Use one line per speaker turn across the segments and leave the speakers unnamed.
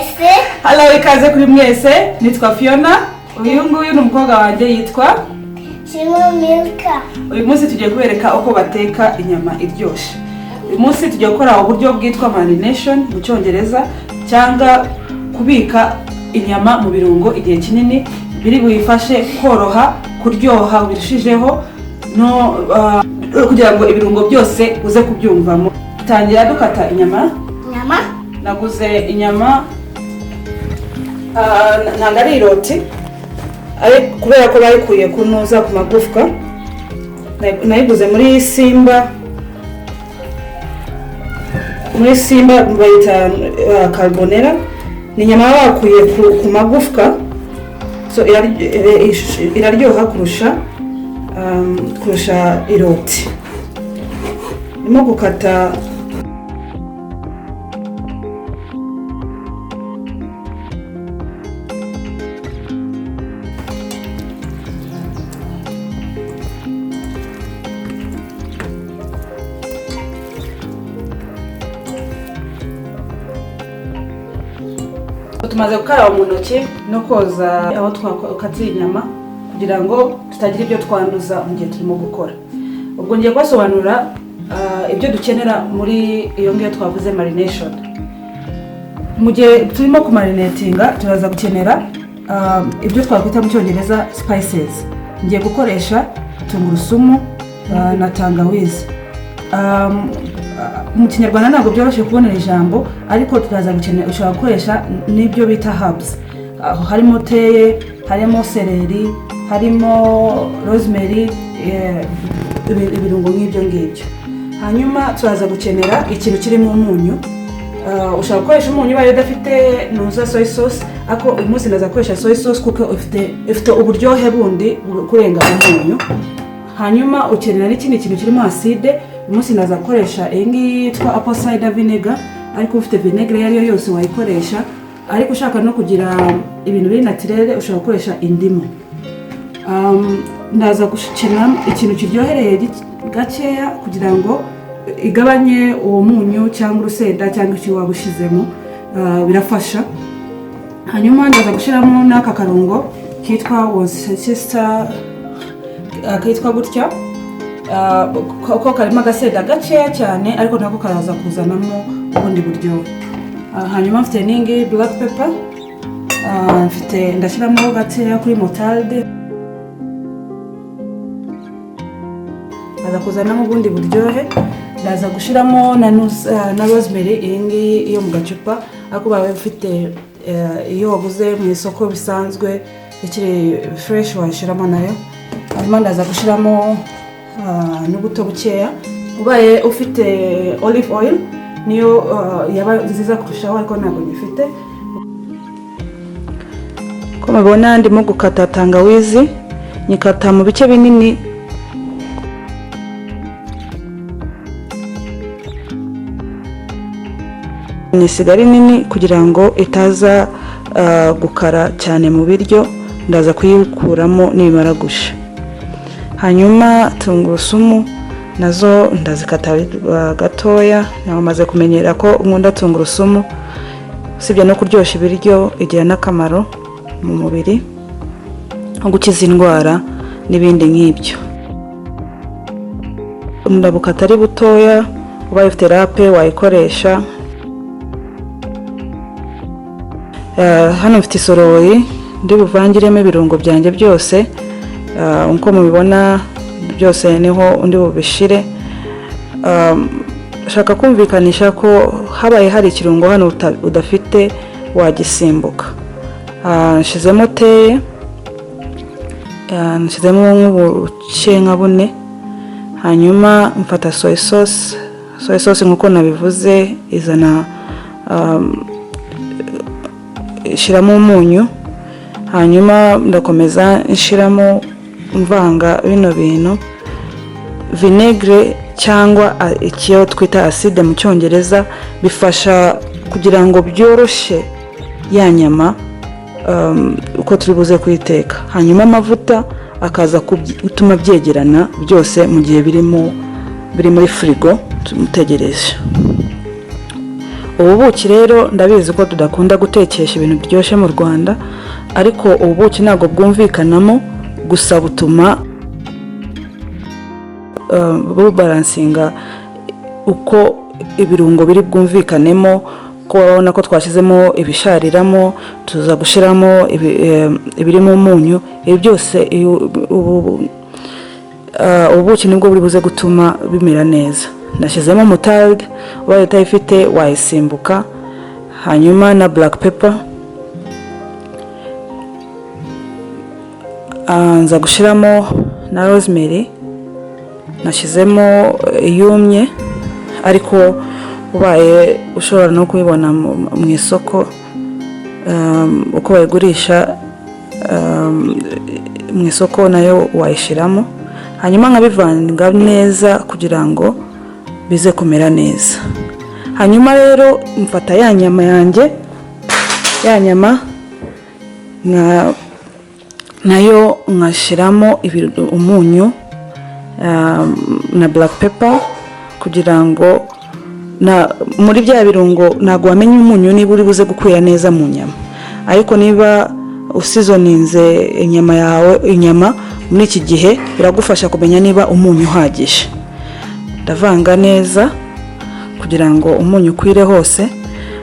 Mwese.
Hello, ikaze kuri mwese. Nitwa Fiona. Uyu nguyu ni umukobwa wanjye, yitwa
Shimwe Milka.
Uyu munsi tugiye kubereka uko bateka inyama iryoshye. Uyu munsi tugiye gukora uburyo bwitwa marination mu Cyongereza, cyangwa kubika inyama mu birungo igihe kinini biri buyifashe koroha, kuryoha birushijeho, no kugira ngo ibirungo byose uze kubyumvamo. Tangira dukata inyama.
Nyama.
Naguze inyama, ntabwo ari iroti, ariko kubera ko bayikuye ku ntuza, ku magufwa. Nayiguze muri Simba. Muri Simba bayita carbonera. Ni inyama baba bakuye ku magufwa, so iraryoha kurusha iroti. Ndimo gukata. Tumaze gukaraba mu ntoki no koza aho twakatiye inyama kugira ngo tutagira ibyo twanduza mu gihe turimo gukora. Ubwo ngiye kubasobanurira ibyo dukenera muri iyo ngiyo twavuze marination. Mu gihe turimo kumarinatinga, turaza gukenera ibyo twakwita mu Cyongereza spices. Ngiye gukoresha tungurusumu na tangawizi. Mu Kinyarwanda ntabwo byoroshye kubonera ijambo, ariko turaza gukenera, ushobora gukoresha n'ibyo bita herbs. Aho harimo thym, harimo céleri, harimo rosemary, ibirungo nk'ibyo ngibyo. Hanyuma turaza gukenera ikintu kirimo umunyu. Ushobora gukoresha umunyu ubaye udafite nuza soy sauce, ariko uyu munsi ndaza gukoresha soy sauce kuko ifite uburyohe bundi kurenga umunyu. Hanyuma ukenera n'ikindi kintu kirimo acide. Uyu munsi ndaza gukoresha iyi ngiyi yitwa apple cider vinegar, ariko ufite vinegere iyo ari yo yose wayikoresha. Ariko ushaka no kugira ibintu biri naturel, ushobora gukoresha indimu. Ndaza gukenera ikintu kiryohereye gakeya kugira ngo igabanye uwo munyu cyangwa urusenda cyangwa icyo waba ushyizemo. Birafasha. Hanyuma ndaza gushyiramo n'aka karungo kitwa Worcester, kitwa gutya, ko karimo agasenda gakeya cyane, ariko nako karaza kuzanamo ubundi buryohe. Hanyuma mfite n'ingi black pepper, mfite, ndashyiramo gakeya kuri moutarde, ndaza kuzanamo ubundi buryohe. Ndaza gushyiramo na rosemary, iyi ngiyi iyo mu gacupa, ariko ubaye ufite iyo waguze mu isoko bisanzwe ikiri fresh wayishyiramo nayo. Hanyuma ndaza gushyiramo n'ubuto bukeya. Ubaye ufite olive oil niyo yaba nziza kurushaho, ariko ntabwo nyifite. Ko mubibona, ndimo gukata tangawizi, nyikata mu bice binini. Nisiga ari nini kugira ngo itaza gukara cyane mu biryo. Ndaza kuyikuramo nibimara gushya. Hanyuma tungurusumu nazo ndazikata gatoya. Namaze kumenyera ko nkunda tungurusumu. Usibye no kuryoshya ibiryo, igira n'akamaro mu mubiri nko gukiza indwara n'ibindi nk'ibyo. Ndabukata ari butoya. Ubaye ufite râpe wayikoresha. Hano mfite isorori ndi buvangiremo ibirungo byanjye byose. Uko mubibona byose niho undi bubishire. Shaka kumvikanisha ko habaye hari ikirungo hano udafite wagisimbuka. Nshizemo thym, nshizemo nk'ubuce nka bune. Hanyuma mfata soy sauce. Soy sauce, nk'uko nabivuze, izana shyiramo umunyu. Hanyuma ndakomeza nshiramo, mvanga bino bintu. Vinegere cyangwa icyo twita acide mu Cyongereza bifasha kugira ngo byoroshye ya nyama uko turi buze kuyiteka. Hanyuma amavuta akaza gutuma byegerana byose mu gihe birimo biri muri firigo tumutegereje. Ubu buki rero, ndabizi ko tudakunda gutekesha ibintu biryoshye mu Rwanda, ariko ubu buki ntabwo bwumvikanamo, gusa butuma bubalancinga uko ibirungo biri bwumvikanemo, ko urabona ko twashyizemo ibishariramo, tuza gushyiramo ibirimo umunyu. Ibi byose, ubuki nibwo buri buze gutuma bimera neza. Nashyizemo moutarde, ubaye utayifite wayisimbuka, hanyuma na black pepper. Nza gushyiramo na rosemary, nashyizemo iyumye, ariko ubaye ushobora no kuyibona mu isoko uko bayigurisha mu isoko, nayo wayishyiramo. Hanyuma nkabivanga neza kugira ngo bize kumera neza. Hanyuma rero mfata ya nyama yanjye, ya nyama nayo nkashyiramo umunyu na black pepper, kugira ngo na muri bya birungo ntabwo wamenya umunyu niba uri buze gukwira neza mu nyama. Ariko niba useasoninze inyama yawe, inyama muri iki gihe biragufasha kumenya niba umunyu uhagije. Ndavanga neza kugira ngo umunyu ukwire hose,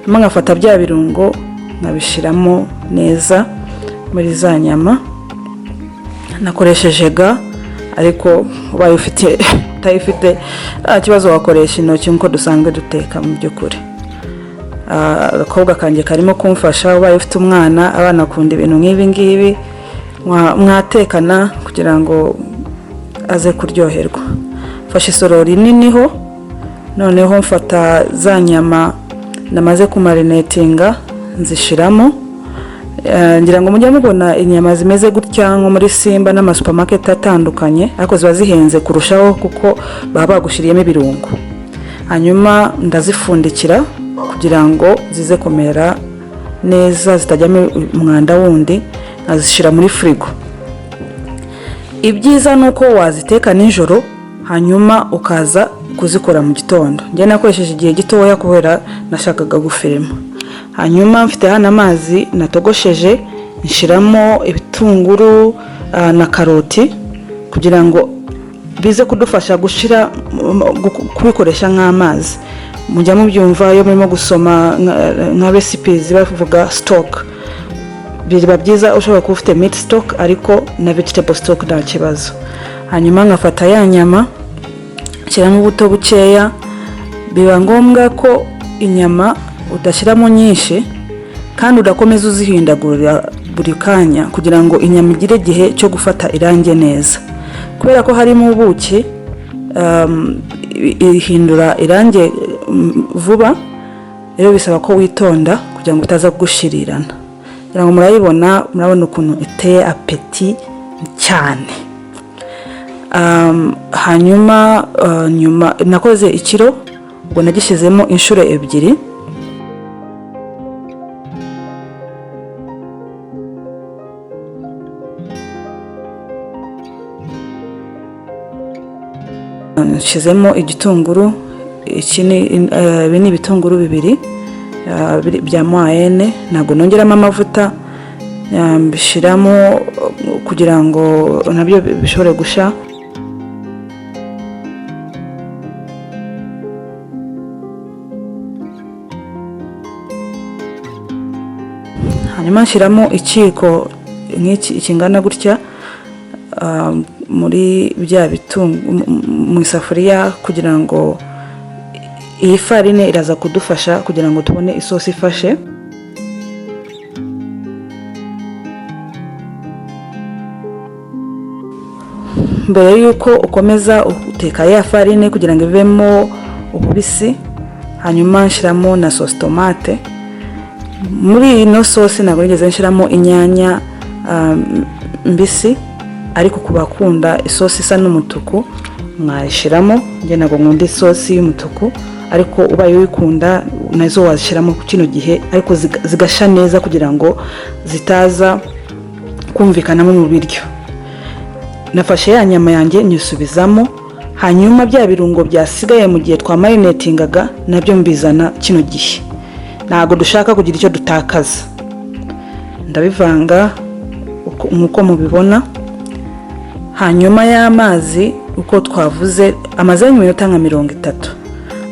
hanyuma nkafata bya birungo nkabishyiramo neza muri za nyama. Nakoresheje gants, ariko ubaye ufite utayifite nta kibazo, wakoresha intoki nk'uko dusanzwe duteka. Mu by'ukuri agakobwa kanjye karimo kumfasha. Ubaye ufite umwana, abana bakunda ibintu nk'ibi ngibi, mwatekana kugira ngo aze kuryoherwa. Mfashe isorori nini ho, noneho mfata za nyama namaze kumarinatinga nzishiramo. Ngira ngo mujya mubona inyama zimeze gutya nko muri Simba n'amasupamaketi atandukanye, ariko ziba zihenze kurushaho kuko baba bagushyiriyemo ibirungo. Hanyuma ndazifundikira kugira ngo zize kumera neza, zitajyamo umwanda wundi, nkazishyira muri firigo. Ibyiza ni uko waziteka nijoro, hanyuma ukaza kuzikora mu gitondo. Njye nakoresheje igihe gitoya kubera nashakaga gufilima. Hanyuma mfite hano amazi natogosheje, nshyiramo ibitunguru na karoti kugira ngo bize kudufasha gushyira kubikoresha nk'amazi. Mujya mubyumva iyo murimo gusoma nka recipes bavuga stock. Biba byiza ushobora kuba ufite meat stock, ariko na vegetable stock nta kibazo. Hanyuma nkafata ya nyama, nshyiramo ubuto bukeya. Biba ngombwa ko inyama udashyiramo nyinshi kandi udakomeza uzihindagurira buri kanya, kugira ngo inyama igire igihe cyo gufata irangi neza. Kubera ko harimo ubuki, ihindura irangi vuba. Rero bisaba ko witonda kugira ngo utaza gushirirana. Kugira ngo murayibona, murabona ukuntu iteye appétit cyane. Hanyuma nyuma nakoze ikiro, ubwo nagishyizemo inshuro ebyiri. Nshyizemo igitunguru iki ni ibi ni ibitunguru bibiri bya moyenne. Ntabwo nongeramo amavuta, mbishyiramo kugira ngo nabyo bishobore gushya. Hanyuma nshyiramo ikiyiko nk'iki kingana gutya muri bya bitungu mu isafuriya, kugira ngo iyi farine iraza kudufasha kugira ngo tubone isosi ifashe. Mbere y'uko ukomeza uteka ya farine kugira ngo ivemo ububisi, hanyuma nshyiramo na sauce tomate. Muri ino sosi ntabwo nigeze nshyiramo inyanya mbisi, ariko ku bakunda isosi isa n'umutuku mwayishyiramo. Njye ntabwo nkunda isosi y'umutuku, ariko ubaye uyikunda nazo wazishyiramo kino gihe, ariko zigasha neza kugira ngo zitaza kumvikanamo mu biryo. Nafashe ya nyama yanjye nyisubizamo, hanyuma bya birungo byasigaye mu gihe twamarinatingaga nabyo mbizana kino gihe. Ntabwo dushaka kugira icyo dutakaza. Ndabivanga nk'uko mubibona. Hanyuma y'amazi, uko twavuze, amaze iminota nka 30.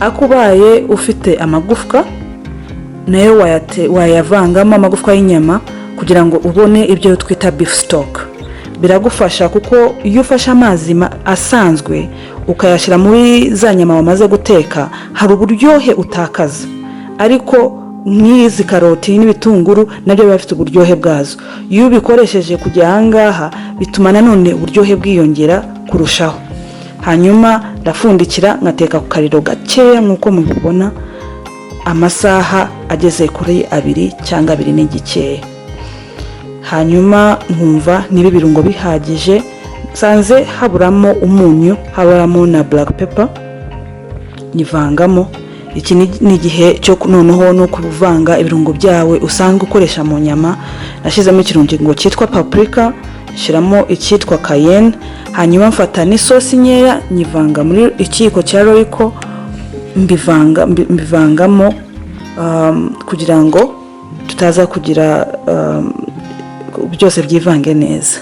Ariko ubaye ufite amagufwa nayo wayavangamo, amagufwa y'inyama, kugira ngo ubone ibyo twita beef stock. Biragufasha kuko iyo ufashe amazi asanzwe ukayashyira muri za nyama wamaze guteka, hari uburyohe utakaza. Ariko nk'izi karoti n'ibitunguru nabyo biba bifite uburyohe bwazo. Iyo ubikoresheje kujya ahangaha, bituma nanone uburyohe bwiyongera kurushaho. Hanyuma ndafundikira, ngateka ku kariro gakeya nk'uko mubibona, amasaha ageze kuri 2 cyangwa abiri n'igikeya. Hanyuma nkumva niba ibirungo bihagije. Nsanze haburamo umunyu, haburamo na black pepper, nyivangamo. Iki ni igihe cyo noneho no kuvanga ibirungo byawe usanzwe ukoresha mu nyama. Nashyizemo ikirungo cyitwa paprika, nshyiramo icyitwa cayenne, hanyuma mfata n'isosi nkeya nyivanga muri ikiyiko cya Royco, mbivangamo kugira ngo tutaza kugira byose byivange neza.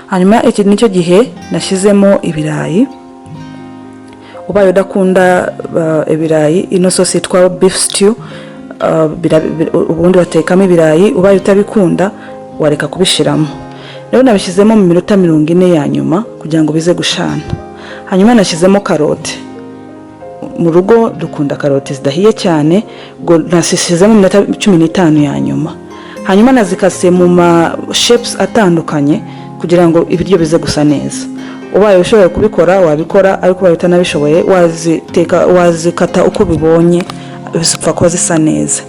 Hanyuma iki nicyo gihe nashyizemo ibirayi. Ubaye udakunda ibirayi, ino sosi yitwa beef stew ubundi batekamo ibirayi. Ubaye utabikunda, wareka kubishyiramo. Rero nabishyizemo mu minota 40 ya nyuma kugira ngo bize gushana. Hanyuma nashyizemo karote. Mu rugo dukunda karoti zidahiye cyane, ubwo nashyizemo iminota 15 ya nyuma. Hanyuma nazikase mu ma shapes atandukanye kugira ngo ibiryo bize gusa neza. Ubaye ushoboye kubikora, wabikora, ariko ubaye utanabishoboye, waziteka, wazikata uko ubibonye, zipfa kuba zisa neza.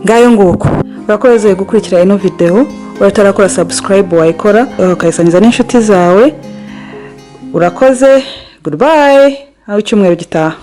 Ngayo nguko. Urakoze gukurikira ino video. Ubaye utarakora subscribe, wayikora, ukayisangiza n'inshuti zawe. Urakoze, goodbye, aho icyumweru gitaha.